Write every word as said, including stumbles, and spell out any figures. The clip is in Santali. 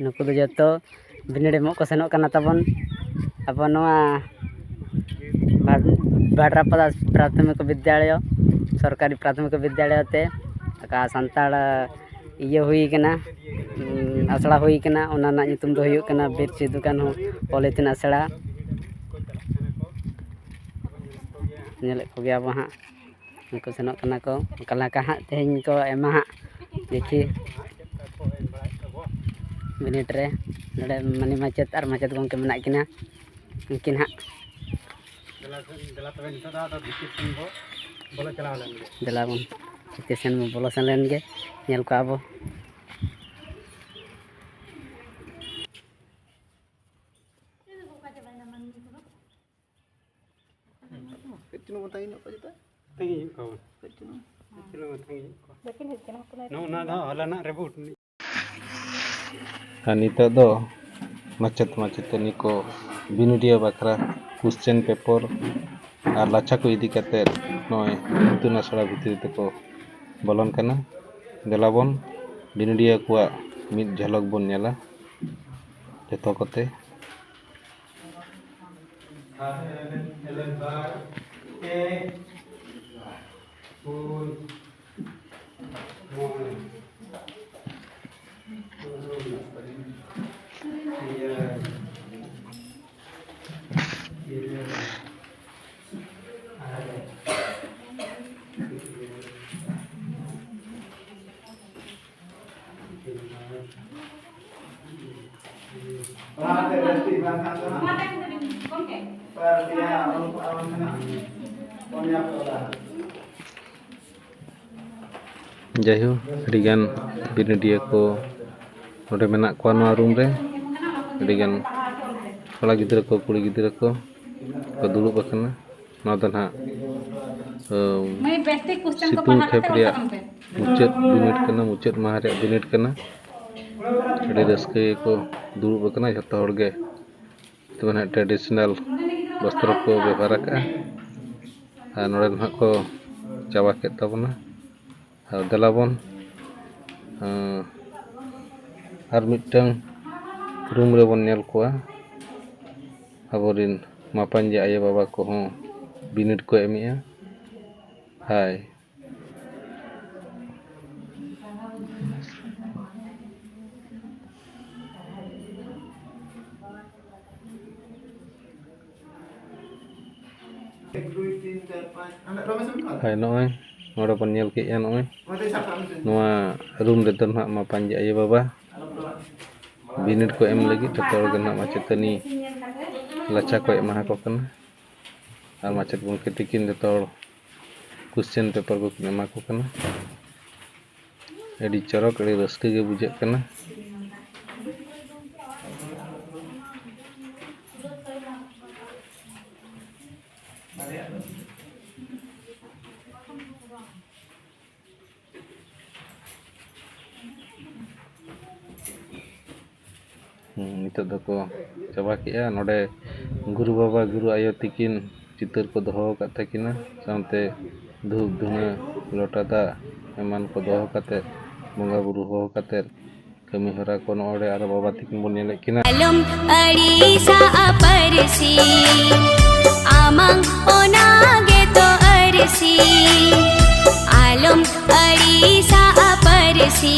ᱱᱩᱠᱩ ᱫᱚ ᱡᱚᱛᱚ ᱵᱤᱱᱤᱰ ᱮᱢᱚᱜ ᱠᱚ ᱥᱮᱱᱚᱜ ᱠᱟᱱᱟ ᱛᱟᱵᱚᱱ᱾ ᱟᱵᱚ ᱱᱚᱣᱟ ᱵᱷᱟᱰ-, ᱵᱷᱟᱰᱨᱟᱯᱟᱫᱟ ᱯᱨᱟᱛᱷᱚᱢᱤᱠ ᱵᱤᱫᱽᱭᱟᱞᱚᱭ, ᱥᱚᱨᱠᱟᱨᱤ ᱯᱨᱟᱛᱷᱚᱢᱤᱠ ᱵᱤᱫᱽᱭᱟᱞᱚᱭ ᱛᱮ ᱚᱠᱟ ᱥᱟᱱᱛᱟᱲ ᱤᱭᱟᱹ ᱦᱩᱭ ᱠᱟᱱᱟ, ᱩᱸ, ᱟᱥᱲᱟ ᱦᱩᱭ ᱠᱟᱱᱟ, ᱚᱱᱟ ᱨᱮᱱᱟᱜ ᱧᱩᱛᱩᱢ ᱫᱚ ᱦᱩᱭᱩᱜ ᱠᱟᱱᱟ ᱵᱤᱨ ᱥᱤᱫᱩ ᱠᱟᱹᱱᱦᱩ ᱚᱞ ᱤᱛᱩᱱ ᱟᱥᱲᱟ᱾ ᱧᱮᱞᱮᱫ ᱠᱚᱜᱮᱭᱟ ᱵᱚ ᱦᱟᱸᱜ, ᱩᱱᱠᱩ ᱥᱮᱱᱚᱜ ᱠᱟᱱᱟ ᱠᱚ᱾ ᱚᱠᱟ ᱞᱮᱠᱟ ᱦᱟᱸᱜ ᱛᱮᱦᱮᱧ ᱠᱚ ᱮᱢᱟ ᱦᱟᱸᱜ, ᱫᱮᱠᱷᱤ ᱵᱤᱱᱤᱰ ᱨᱮ᱾ ᱱᱚᱰᱮ ᱢᱟᱱᱮ ᱢᱟᱪᱮᱫ ᱟᱨ ᱢᱟᱪᱮᱫ ᱜᱚᱢᱠᱮ ᱢᱮᱱᱟᱜ ᱠᱤᱱᱟ, ᱩᱱᱠᱤᱱ ᱦᱟᱸᱜ᱾ ᱫᱮᱞᱟ ᱥᱮ-, ᱫᱮᱞᱟ ᱛᱚᱵᱮ ᱱᱤᱛᱚᱜ ᱫᱚ ᱟᱫᱚ ᱵᱷᱤᱛᱤᱨ ᱥᱮᱱ ᱵᱚ ᱵᱚᱞᱚ ᱪᱟᱞᱟᱣ ᱞᱮᱱ ᱜᱮ᱾ ᱫᱮᱞᱟ ᱵᱚᱱ ᱵᱷᱤᱛᱤᱨ ᱥᱮᱱ ᱵᱚ ᱵᱚᱞᱚ ᱥᱮᱱ ᱞᱮᱱ ᱜᱮ, ᱧᱮᱞ ᱠᱚᱣᱟ ᱵᱚ᱾ ᱠᱟᱹᱡ ᱪᱩᱞᱩᱝ ᱵᱚᱱ ᱛᱟᱺᱜᱤ ᱧᱚᱜ ᱠᱚᱣᱟ ᱡᱚᱛᱚ᱾ ᱛᱟᱺᱜᱤ ᱧᱚᱜ ᱠᱚᱣᱟ ᱵᱚᱱ᱾ ᱠᱟᱹᱡ ᱪᱩᱞᱩᱝ᱾ ᱠᱟᱹᱡ ᱪᱩᱞᱩᱝ ᱵᱚᱱ ᱛᱟᱺᱜᱤ ᱧᱚᱜ ᱠᱚᱣᱟ᱾ ᱵᱟᱹᱠᱤᱱ ᱦᱮᱡ ᱠᱟᱱᱟ, ᱦᱟᱯᱮ ᱱᱟᱭ᱾ ᱱᱚᱜᱼᱚ ᱱᱚᱣᱟ ᱫᱚ ᱦᱚᱞᱟᱱᱟᱜ ᱨᱮ ᱵᱷᱳᱴ᱾ ᱟᱨ ᱱᱤᱛᱚᱜ ᱫᱚ ᱢᱟᱪᱮᱫ ᱢᱟᱪᱮᱛᱟᱹᱱᱤ ᱠᱚ ᱵᱤᱱᱤᱰᱤᱭᱟᱹ ᱵᱟᱠᱷᱨᱟ question paper ᱟᱨ ᱞᱟᱪᱷᱟ ᱠᱚ ᱤᱫᱤ ᱠᱟᱛᱮᱫ ᱱᱚᱜᱼᱚᱭ ᱤᱛᱩᱱ ᱟᱥᱲᱟ ᱵᱷᱤᱛᱨᱤ ᱛᱮᱠᱚ ᱵᱚᱞᱚᱱ ᱠᱟᱱᱟ᱾ ᱫᱮᱞᱟ ᱵᱚᱱ ᱵᱤᱱᱤᱰᱤᱭᱟᱹ ᱠᱚᱣᱟᱜ ᱢᱤᱫ ᱡᱷᱟᱞᱚᱠ ᱵᱚᱱ ᱧᱮᱞᱟ ᱡᱚᱛᱚ ᱠᱚᱛᱮ᱾ ᱟᱨ ᱮᱞᱮᱠ ᱵᱟᱨ, ᱯᱮ, ᱯᱩᱱ, ᱢᱚᱬᱮ, ᱛᱩᱨᱩᱭ, ᱮᱭᱟᱭ, ᱤᱨᱟᱹᱞ, ᱟᱨᱮ, ᱡᱟᱭᱦᱳᱠ, ᱟᱹᱰᱤᱜᱟᱱ ᱵᱤᱱᱤᱰᱤᱭᱟᱹ ᱠᱚ ᱱᱚᱰᱮ ᱢᱮᱱᱟᱜ ᱠᱚᱣᱟ ᱱᱚᱣᱟ ᱨᱩᱢ ᱨᱮ᱾ ᱟᱹᱰᱤᱜᱟᱱ ᱠᱚᱲᱟ ᱜᱤᱫᱽᱨᱟᱹ ᱠᱚ, ᱠᱩᱲᱤ ᱜᱤᱫᱽᱨᱟᱹ ᱠᱚ ᱠᱚ ᱫᱩᱲᱩᱵ ᱟᱠᱟᱱᱟ᱾ ᱱᱚᱣᱟ ᱫᱚ ᱱᱟᱦᱟᱜ, ᱟᱹᱢ, ᱥᱤᱛᱩᱝ ᱠᱷᱮᱯ ᱨᱮᱭᱟᱜ ᱢᱩᱪᱟᱹᱫ ᱵᱤᱱᱤᱰ ᱠᱟᱱᱟ, ᱢᱩᱪᱟᱹᱫ ᱢᱟᱦᱟ ᱨᱮᱭᱟᱜ ᱵᱤᱱᱤᱰ ᱠᱟᱱᱟ᱾ ᱟᱹᱰᱤ ᱨᱟᱹᱥᱠᱟᱹ ᱜᱮᱠᱚ ᱫᱩᱲᱩᱵ ᱟᱠᱟᱱᱟ ᱡᱷᱚᱛᱚ ᱦᱚᱲ ᱜᱮ᱾ ᱛᱚᱵᱮ ᱱᱟᱦᱟᱜ traditional ᱵᱚᱥᱛᱨᱚ ᱠᱚ ᱵᱮᱵᱚᱦᱟᱨ ᱟᱠᱟᱫᱼᱟ᱾ ᱟᱨ ᱱᱚᱰᱮ ᱱᱟᱦᱟᱜ ᱠᱚ ᱪᱟᱵᱟ ᱠᱮᱫ ᱛᱟᱵᱚᱱᱟ᱾ ᱟᱨ ᱫᱮᱞᱟ ᱵᱚᱱ, ᱟᱸ, ᱟᱨ ᱢᱤᱫᱴᱟᱝ ᱨᱩᱢ ᱨᱮᱵᱚᱱ ᱧᱮᱞ ᱠᱚᱣᱟ, ᱟᱵᱚᱨᱮᱱ ᱢᱟᱯᱟᱧᱡᱮ ᱟᱭᱳ ᱵᱟᱵᱟ ᱠᱚᱦᱚᱸ ᱵᱤᱱᱤᱰ ᱠᱚ ᱮᱢᱮᱜᱼᱟ᱾ ᱦᱟᱭ᱾ ᱦᱳᱭ, ᱱᱚᱜᱼᱚᱭ ᱱᱚᱰᱮ ᱵᱚᱱ ᱧᱮᱞ ᱠᱮᱫᱼᱟ, ᱱᱚᱜᱼᱚᱭ ᱱᱚᱣᱟ ᱨᱩᱢ ᱨᱮᱫᱚ ᱱᱟᱦᱟᱜ ᱢᱟᱯᱟᱧᱡᱮ ᱟᱭᱳ ᱵᱟᱵᱟ ᱵᱤᱱᱤᱰ ᱠᱚ ᱮᱢ ᱞᱟᱹᱜᱤᱫ ᱡᱚᱛᱚ ᱦᱚᱲ ᱜᱮ ᱱᱟᱦᱟᱜ ᱢᱟᱪᱮᱛᱟᱹᱱᱤ ᱞᱟᱪᱷᱟ ᱠᱚ ᱮᱢᱟ ᱠᱚ ᱠᱟᱱᱟ᱾ ᱟᱨ ᱢᱟᱪᱮᱛ ᱜᱚᱢᱠᱮ ᱛᱤᱠᱤᱱ ᱡᱚᱛᱚ ᱦᱚᱲ ᱠᱚᱥᱪᱮᱱ ᱯᱮᱯᱟᱨ ᱠᱚᱠᱤᱱ ᱮᱢᱟ ᱠᱚ ᱠᱟᱱᱟ᱾ ᱟᱹᱰᱤ ᱪᱚᱨᱚᱠ, ᱟᱹᱰᱤ ᱨᱟᱹᱥᱠᱟᱹ ᱜᱮ ᱵᱩᱡᱷᱟᱹᱜ ᱠᱟᱱᱟ᱾ ᱦᱩᱸ, ᱱᱤᱛᱚᱜ ᱫᱚᱠᱚ ᱪᱟᱵᱟ ᱠᱮᱜᱼᱟ᱾ ᱱᱚᱰᱮ ᱜᱩᱨᱩ ᱵᱟᱵᱟ, ᱜᱩᱨᱩ ᱟᱭᱳ ᱛᱤᱠᱤᱱ ᱪᱤᱛᱟᱹᱨ ᱠᱚ ᱫᱚᱦᱚ ᱟᱠᱟᱫ ᱛᱟᱹᱠᱤᱱᱟ, ᱥᱟᱶᱛᱮ ᱫᱷᱩᱯ ᱫᱷᱩᱱᱟᱹ, ᱞᱚᱴᱟ ᱫᱟᱜ ᱮᱢᱟᱱ ᱠᱚ ᱫᱚᱦᱚ ᱠᱟᱛᱮᱫ, ᱵᱚᱸᱜᱟ ᱵᱩᱨᱩ ᱦᱚᱦᱚ ᱠᱟᱛᱮᱫ ᱠᱟᱹᱢᱤ ᱦᱚᱨᱟ ᱠᱚ ᱱᱚᱰᱮ ᱟᱨ ᱵᱟᱵᱟ ᱛᱤᱠᱤᱱ ᱵᱚᱱ ᱧᱮᱞᱮᱫ ᱠᱤᱱᱟ᱾ ᱟᱞᱚᱢ ᱟᱹᱲᱤᱥᱟᱜᱼᱟ ᱯᱟᱹᱨᱥᱤ, ᱟᱢᱟᱝ ᱚᱱᱟ ᱜᱮᱛᱚ ᱟᱹᱨᱥᱤ᱾ ᱟᱞᱚᱢ ᱟᱹᱲᱤᱥᱟᱜᱼᱟ ᱯᱟᱹᱨᱥᱤ,